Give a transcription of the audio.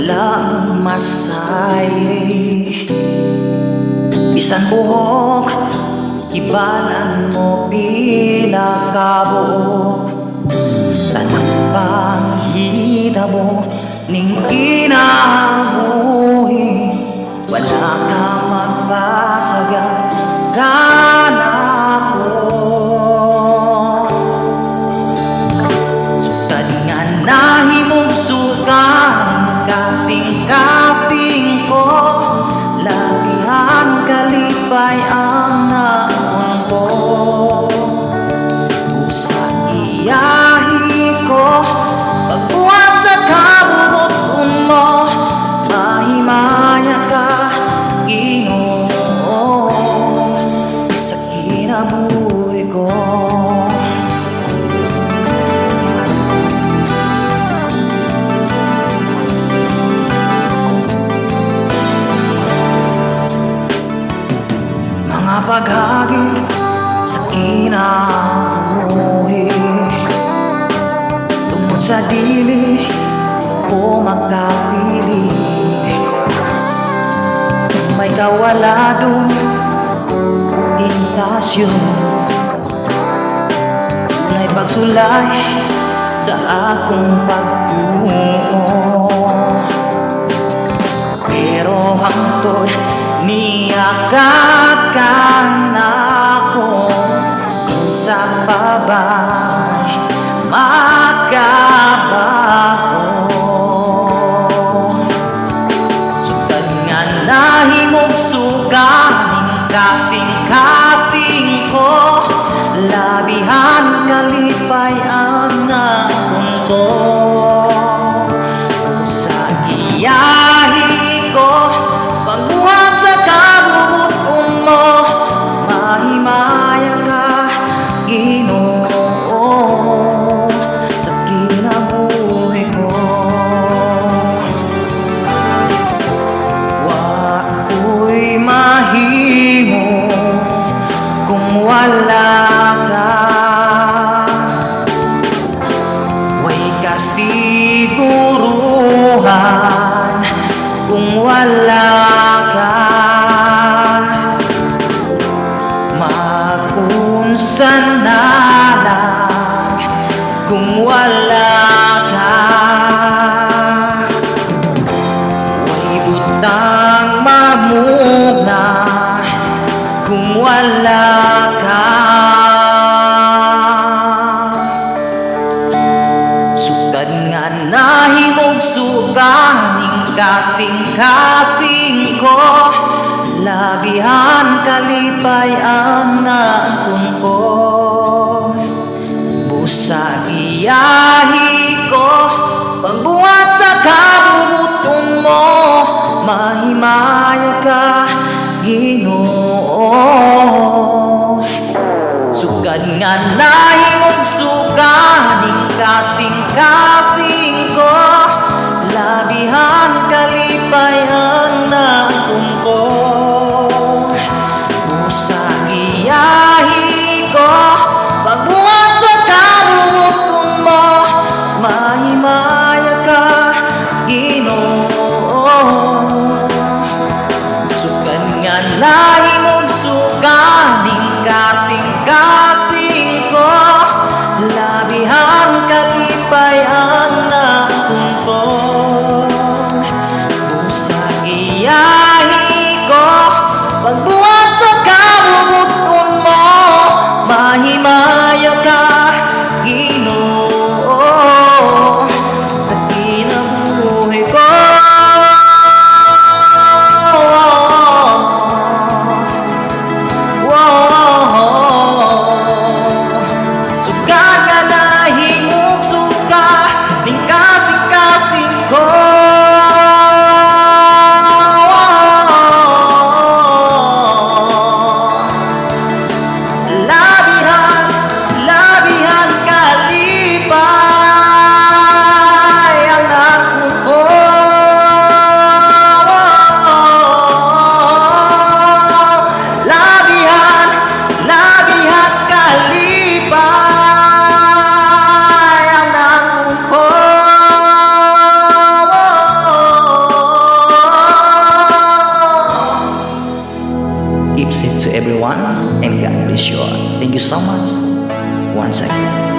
Wala masay. Bisan buhok, ibalan mo pila ka buok. Tanang panghitabo ning kinabuhi, wala ka magpasagat kanako. Sukad nga nahimong suka ning kasing-kasing ko, labihan kalipay ang naon ko. Sa iyahi ko, pagbuhat sa kabubut-on mo, mahimaya ka, Ginoo, sa kinabuhi ko. Mga paghagi sa kinabuhi, tungod sa dili ko makapili, may kawaladong tentasyon na'y pagsulay sa akong pagtuo. Pero hangtod niyakap ka nako, kinsa pa ba'y makabago? Sukad nga nahimong suka ning kasing-kasing ko, labihan kalipay ang naon ko. Sa iyahi ko, pagbuhat sa kabubut-on mo, mahimaya ka, Ginoo, sa kinabuhi ko. Wa ko'y mahimo kung wala ka. Way kasiguruhan kung wala ka. Mag-unsa na lang kung wala ka. Way butang magmugna kung wala ka. Sukad nga nahimong suka ning kasing-kasing ko, labihan kalipay ang naon ko. Busag iyahi ko, pagbuhat sa kabubut-on mo, mahimaya ka, Ginoo. Sukad nga nahimong suka ning kasing-kasing ko, labihan kalipay ang naon ko. Busag iyahi ko, pagbuhat sa kabubut-on mo, mahimaya ka, Ginoo. Sukad nga nahimong suka ning kasing-kasing ko, labihan kalipay ang Keep safe to everyone and God bless you all. Thank you so much once again.